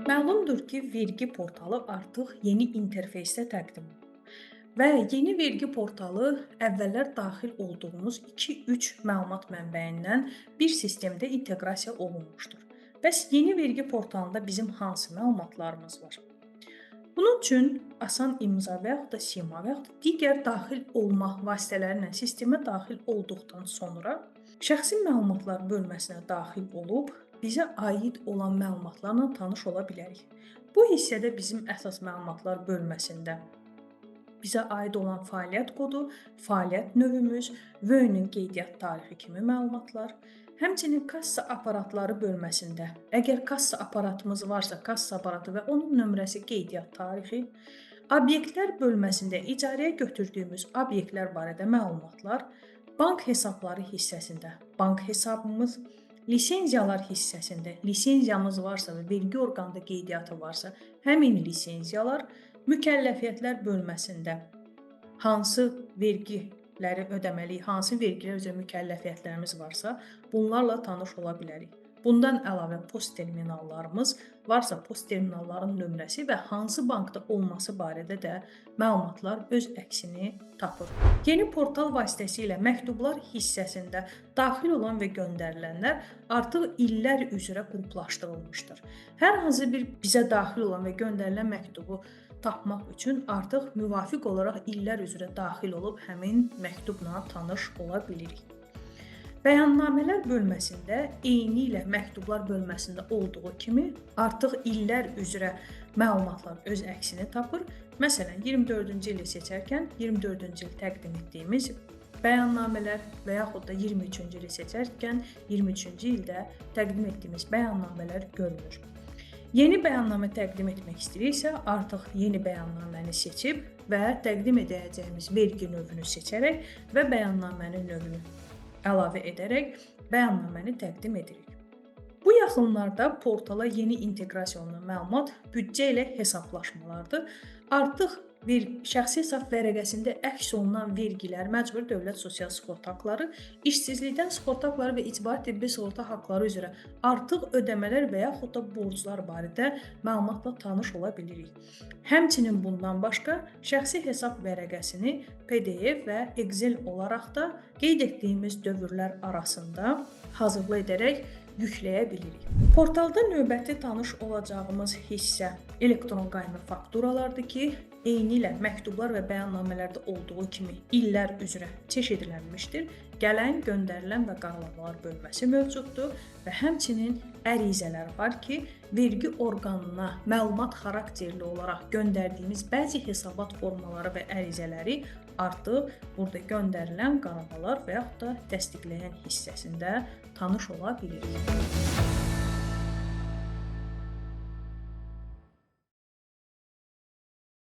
Məlumdur ki, vergi portalı artıq yeni interfeysdə təqdim olunur. Və yeni vergi portalı əvvəllər daxil olduğumuz 2-3 məlumat mənbəyindən bir sistemdə inteqrasiya olunmuşdur. Bəs yeni vergi portalında bizim hansı məlumatlarımız var? Bunun üçün asan imza və yaxud da sima və yaxud da digər daxil olma vasitələri ilə sistemə daxil olduqdan sonra şəxsi məlumatlar bölməsinə daxil olub bizə aid olan məlumatlarla tanış ola bilərik. Bu hissədə bizim əsas məlumatlar bölməsində bizə aid olan fəaliyyət kodu, fəaliyyət növümüz, VÖ-nün qeydiyyat tarixi kimi məlumatlar, həmçinin kassa aparatları bölməsində əgər kassa aparatımız varsa, kassa aparatı və onun nömrəsi, qeydiyyat tarixi, obyektlər bölməsində icarəyə götürdüyümüz obyektlər barədə məlumatlar, bank hesabları hissəsində bank hesabımız, lisenziyalar hissəsində lisenziyamız varsa və vergi orqanında qeydiyyatı varsa, həmin lisenziyalar, mükəlləfiyyətlər bölməsində hansı vergiləri ödəməliyik, hansı vergilər üzrə mükəlləfiyyətlərimiz varsa, bunlarla tanış ola bilərik. Bundan əlavə post terminallarımız varsa, post terminalların nömrəsi və hansı bankda olması barədə də məlumatlar öz əksini tapır. Yeni portal vasitəsilə məktublar hissəsində daxil olan və göndərilənlər artıq illər üzrə qruplaşdırılmışdır. Hər hansı bir bizə daxil olan və göndərilən məktubu tapmaq üçün artıq müvafiq olaraq illər üzrə daxil olub həmin məktubla tanış ola bilirik. Bəyannamələr bölməsində eynilə məktublar bölməsində olduğu kimi artıq illər üzrə məlumatlar öz əksini tapır. Məsələn, 24-cü ili seçərkən 24-cü il təqdim etdiyimiz bəyannamələr və yaxud da 23-cü ili seçərkən 23-cü ildə təqdim etdiyimiz bəyannamələr görünür. Yeni bəyannamə təqdim etmək istəyiriksə, artıq yeni bəyannaməni seçib və təqdim edəcəyimiz vergi növünü seçərək və bəyannamənin növünü əlavə edərək bəyannaməni təqdim edirik. Bu yaxınlarda portala yeni inteqrasiya olunan məlumat büdcə ilə hesablaşmalardır. Artıq bir şəxsi hesab vərəqəsində əks olunan vergilər, məcburi dövlət sosial sığorta haqları, işsizlikdən sığorta haqları və icbari tibbi sığorta haqları üzrə artıq ödəmələr və yaxud da borclar barədə məlumatla tanış ola bilirik. Həmçinin bundan başqa şəxsi hesab vərəqəsini PDF və Excel olaraq da qeyd etdiyimiz dövrlər arasında hazırla edərək yükləyə bilirik. Portalda növbəti tanış olacağımız hissə elektron qaymə fakturalardır ki, eynilə məktublar və bəyannamələrdə olduğu kimi illər üzrə çeşidlənmişdir. Gələn, göndərilən və qaralamalar bölməsi mövcuddur və həmçinin ərizələr var ki, vergi orqanına məlumat xarakterli olaraq göndərdiyimiz bəzi hesabat formaları və ərizələri artıq burada göndərilən, qaralamalar və yaxud da təsdiqləyən hissəsində tanış ola bilirik.